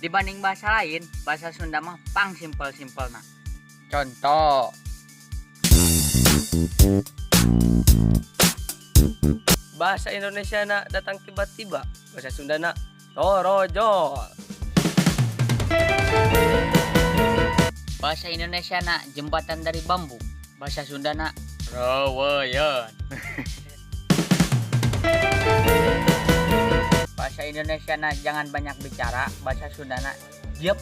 Dibanding bahasa lain, bahasa Sunda mah pang simpel-simpel. Nah, contoh. Bahasa Indonesia na datang tiba-tiba, bahasa Sunda na torojol. Bahasa Indonesia na jembatan dari bambu, bahasa Sunda na rawayan. Bahasa Indonesia na jangan banyak bicara, bahasa Sunda na diep.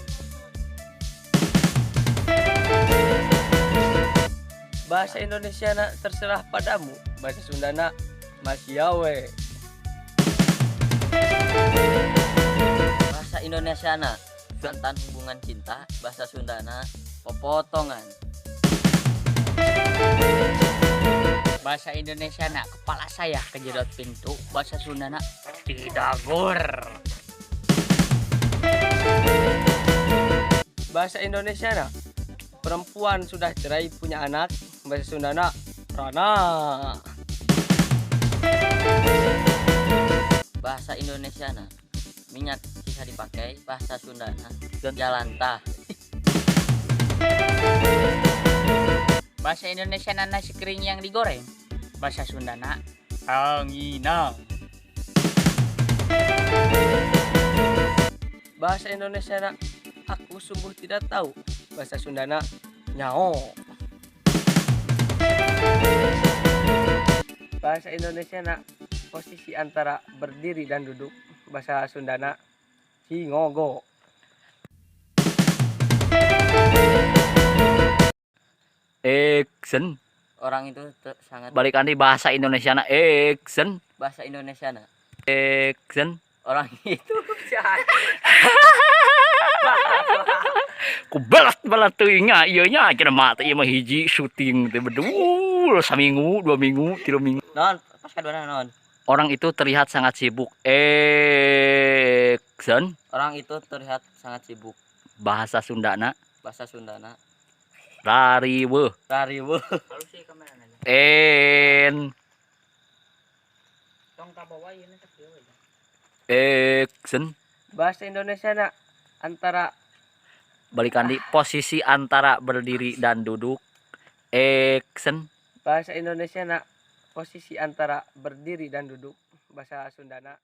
Bahasa Indonesia na terserah padamu, bahasa Sunda na masyawe. Bahasa Indonesia na mantan hubungan cinta, bahasa Sundana popotongan. Bahasa Indonesia na kepala saya kejedot pintu, bahasa Sunda na tidagor. Bahasa Indonesia na perempuan sudah cerai punya anak, bahasa Sunda na rana. Bahasa Indonesia na minyak sisa dipakai, bahasa Sundana jalantah. Bahasa Indonesia na nasi kering yang digoreng, bahasa Sunda na ranginang. Bahasa Indonesia na aku sungguh tidak tahu, bahasa Sunda na nyao. Bahasa Indonesia na posisi antara berdiri dan duduk, bahasa Sunda na cingogo. Action. Orang itu sangat Balikan di bahasa Indonesia na action. Bahasa Indonesia na Action. Orang itu Ku belat-belat teuing nya ieu nya cenah mah teh ieu mah hiji syuting teh bedul saminggu, 2 minggu, 3 minggu. Non, pas kadua non. Orang itu terlihat sangat sibuk. Action. Orang itu terlihat sangat sibuk. Bahasa Sundana. Bahasa Sundana. Rariweuh. Rariweuh. En. Tong kabawa ieu teh kieu we. Action. Bahasa Indonesia na antara Balikan di posisi antara berdiri dan duduk. Action. Bahasa Indonesia na posisi antara berdiri dan duduk, bahasa Sundana